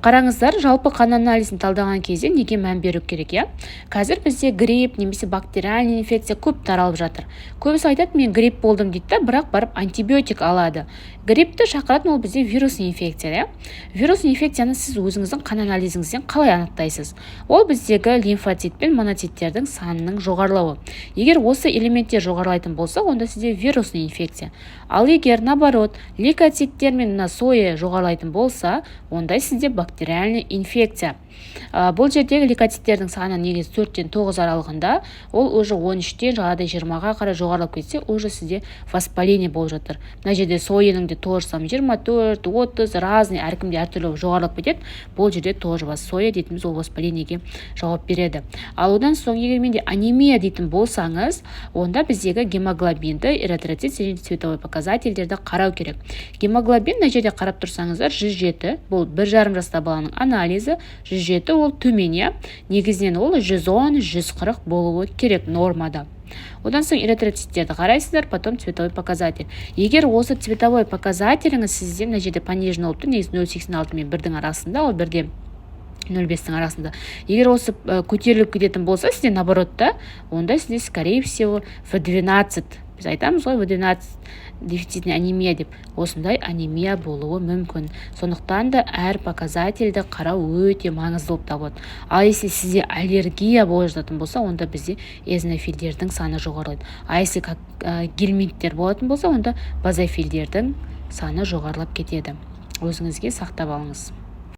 Қараңыздар, жалпы қан анализін талдаған кезде неге мән беру керек, иә? Қазір бізде грипп немесе бактериальный инфекция көп таралып жатыр. Көбісі айтады, мен грипп болдым дейді да, бірақ барып антибиотик алады. Гриппті шақыратын ол бізде вирусный инфекция, иә. Вирусный инфекцияны сіз өзіңіздің қан анализіңізден қалай анықтайсыз? Ол біздегі лимфоцит пен моноциттердің санының жоғарылауы. Егер осы элементтер жоғарылайтын болса, онда сізде вирусный инфекция. Ал егер, наоборот, лейкоциттер мен мына СОЭ жоғарылайтын болса, онда сізде бактериальный инфекция. Бұл жердегі лейкоциттердің саны негізі 4-тен 9 аралығында, ол уже 13-тен жаңағыдай 20-ға қарай жоғарылап кетсе, уже сізде воспаление болып жатыр. Мына жерде СОЭ-нің де тоже самое, 24, 30, разный, әркімде әртүрлі жоғарылап кетеді. Бұл жерде тоже вас СОЭ дейтініміз, ол воспаление ге жауап береді. Ал одан соң, егер менде анемия дейтін болсаңыз, онда біздегі гемоглобинді, эритроцит және цветовой показатель дерді қарау керек. Гемоглобин мына жерде қарап тұрсаңыздар, 107, бұл 1,5 жаста баланың анализі. 107 ол төмен, иә. Негізінен ол 110, 140 болуы керек нормада. Одан соң эритроциттерді қарайсыздар, потом цветовой показатель. Егер осы цветовой показатель іңіз сізде мына жерде пониженный болып тұр, негізі 0,86 мен 1-дің арасында, ол 1-де 0,5-тің арасында, егер осы көтеріліп кететін болса сізде, наоборот та, онда сізде, скорее всего, В 12, біз айтамыз ғой, В 12 дефицитный анемия деп, осындай анемия болуы мүмкін. Сондықтан да әр показатель ді қарау өте маңызды болып табылады. Ал если сізде аллергия болып жататын болса, онда бізде эозинофилдердің саны жоғарылайды. А если как гельминттер болатын болса, онда базофилдердің саны жоғарылап кетеді. Өзіңізге сақтап алыңыз.